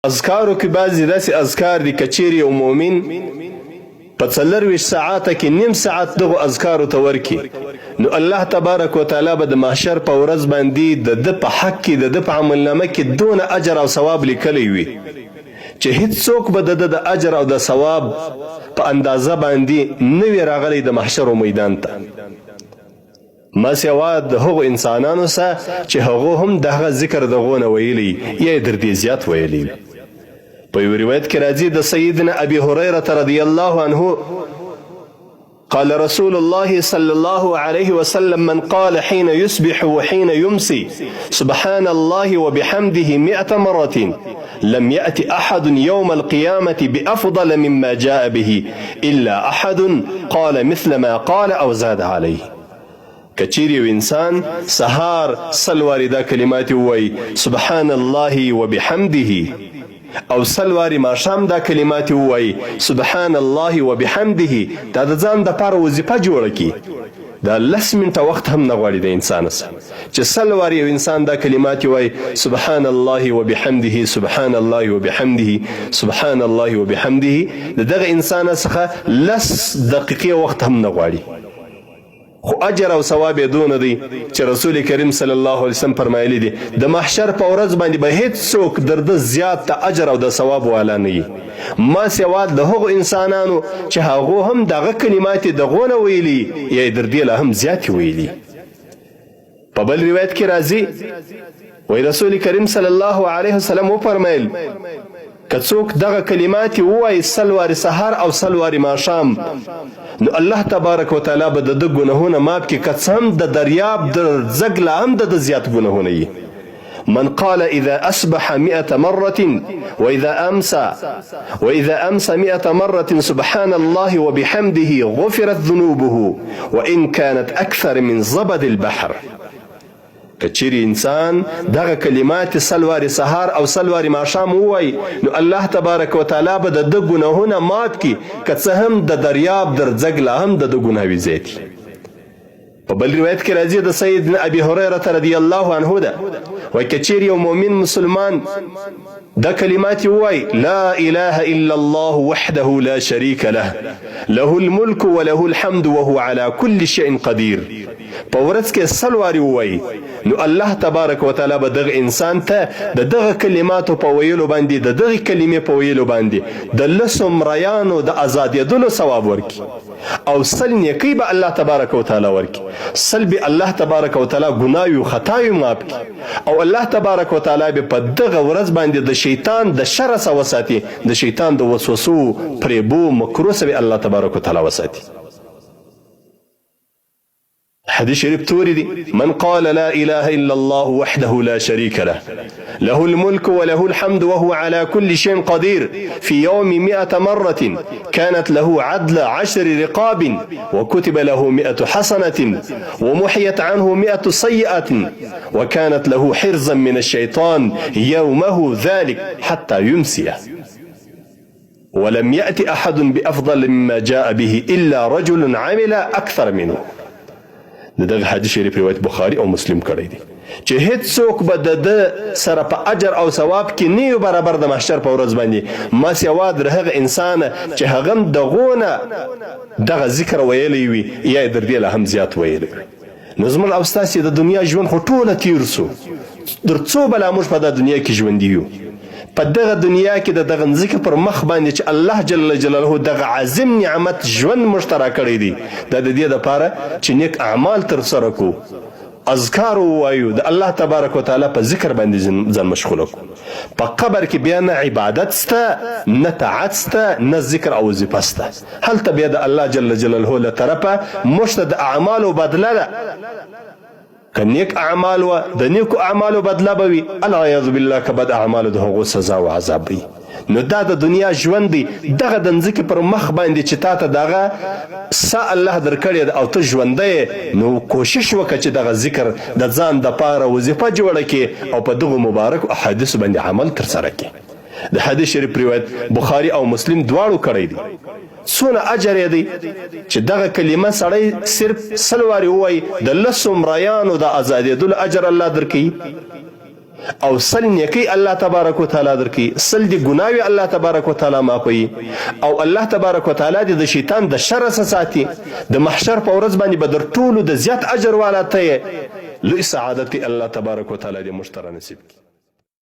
اذکارو کې بعضې داسې اذکار دي که چیرې یو مؤمن په 24 ساعته کې نیم ساعت دغو اذکارو ته ورکړي، نو الله تبارک وتعالی به د محشر په ورځ باندې د ده په حق کې، د ده په عملنامه کې دونه اجر او ثواب لیکلی وي چې هیڅوک به د ده د اجر او د ثواب په اندازه باندې نه وي راغلی د محشر و میدان ته. ما سوا د هغو انسانانو سه چې هغو هم دهغه ذکر د غو نه ویلی یا یې در دې زیات ویلی وي. په یو روایت کې راځي د سیدنا ابي هريره رضی الله عنه قال رسول الله صلى الله عليه وسلم من قال حين يصبح وحين يمسي سبحان الله وبحمده مئة مرة لم يأت أحد يوم القيامة بأفضل مما جاء به إلا أحد قال مثل ما قال أو زاد عليه. که چیرې یو انسان سهار سل وارې دا کلمات ووایي سبحان الله وبحمده او سل وارې ماښام دا کلمات ووایي سبحان الله وبحمده، دا د ځان دپاره وظیفه جوړه کړي. دا لس منټه وخت هم نه غواړي د انسان څخه چې سل وارې یو انسان دا کلمات وایي سبحان الله وبحمده سبحان الله وبحمده سبحان الله وبحمده، د دغه انسان څخه لس دقیقې وخت هم نه غواړي، خو اجر او ثواب یې دونه دی چې رسول کریم صلی الله علیه وسلم فرمایلی دي د محشر په ورځ باندې به هیڅوک در ده زیات د اجر او د ثواب والا نه وي ما سوا د هغو انسانانو چې هغو هم دغه کلمات د غونه ویلي یا یې در دې لا هم زیاتې ویلي. په بل روایت کې راځي وای رسول کریم صلی الله علیه وسلم وفرمایل که څوک دغه کلمات ووایي سل وارې سهار او سل وارې ماښام، نو الله تبارک وتعالی به د ده ګناهونه معاف کړي، که څه هم د دریاب د ځګ لا هم د ده زیات ګناهونه وي. من قال إذا أصبح مئة مرة وإذا أمسى وإذا أمسى مئة مرة سبحان الله وبحمده غفرت ذنوبه وإن كانت أكثر من زبد البحر. که چیرې انسان دغه کلمات سل وارې سهار او سل وارې ماښام ووایي، نو الله تبارک وتعالی به د ده ګناهونه معاف کړي، که څه هم د دریاب در ځګ لا هم د ده ګناوې زیاتې. په بل روایت کې راځي د سیدنا ابي هريره رضی الله عنه ده، وایي که چیرې یو مؤمن مسلمان دا کلمات ووایي لا اله الا الله وحده لا شریک له له الملک وله الحمد وهو على كل شيء قدیر، په ورځ کې سل وارې ووایي، نو الله تبارک وتعالی به دغه انسان ته د دغه کلماتو په ویلو باندې، د دغې کلمې په ویلو باندې د لسو مریانو د ازادېدلو ثواب ورکړي او سل نیکۍ به الله تبارک وتعالی ورکړي، سل به الله تبارک وتعالی ګناوې او خطاوې معاف کړي او الله تبارک وتعالی به په دغه ورځ باندې د شیطان د شره څخه وساتي، د شیطان د وسوسو، فریبو، مکرو څخه به الله تبارک وتعالی وساتي. حدیث شریف توري دي من قال لا اله الا الله وحده لا شريك له له الملك وله الحمد وهو على كل شيء قدير في يوم مئة مرة كانت له عدل 10 رقاب وكتب له 100 حسنة ومحيت عنه 100 سيئة وكانت له حرزا من الشيطان يومه ذلك حتى يمسيه ولم يأت أحد بأفضل مما جاء به إلا رجل عمل أكثر منه. د دغه حدیث شریف روایت بخاري او مسلم کړی دی چې هیڅوک به د ده سره په اجر او ثواب کې نه یو برابر د محشر په ورځ باندې، ما سوا در هغه انسان چې هغه هم دغو نه دغه ذکر ویلی وي یا یې در دې لا هم زیات ویلی وي. نو زموږ او ستاسې د دنیا ژوند خو ټوله تیر سو، در څو بلا موږ په دا دنیا کې ژوندي یو. په دغه دنیا کې د دغه مځکې پر مخ باندې چې الله جل جلاله دغه عظیم نعمت ژوند موږ ته راکړی دی، دا د دې دپاره چې نیک اعمال ترسره کړو، اذکار ووایو، د الله تبارک وتعالی په ذکر باندې ځان مشغوله کړو. په قبر کې بیا نه عبادت سته، نه طاعت سته، نه ذکر او وظیفه سته. هلته بیا د الله جل جلاله له طرفه موږ ته د اعمالو بدله ده. که نیک اعمال وه د نیکو اعمالو بدله به وي، العیاذ بالله که بد اعمالو د هغو سزا او عذاب به وي. نو دا د دنیا ژوند دی، دغه د مځکې پر مخ باندې چې تا ته دغه ساه الله درکړې ده او ته ژوندی یې، نو کوشش وکړه چې دغه ذکر د ځان دپاره وظیفه جوړه کړې او په دغو مبارکو احادیثو باندې عمل ترسره کړې. د حدیث شریف روایت بخاري او مسلم دواړو کړی دی. څونه اجر یې دی چې دغه کلمه سړی صرف سل وارې ووایي، د لسو مریانو د ازادېدلو اجر الله درکوي. او 100 نیکی الله تبارک وتعالی درکوي، 100 دې ګناوې الله تبارک وتعالی معافوي او الله تبارک وتعالی دې د شیطان د شره څخه ساتي. د محشر په ورځ باندې به در ټولو د زیات اجر والا ته یې. لوی سعادت دی الله تبارک وتعالی دې موږ ته را نصیب کړي.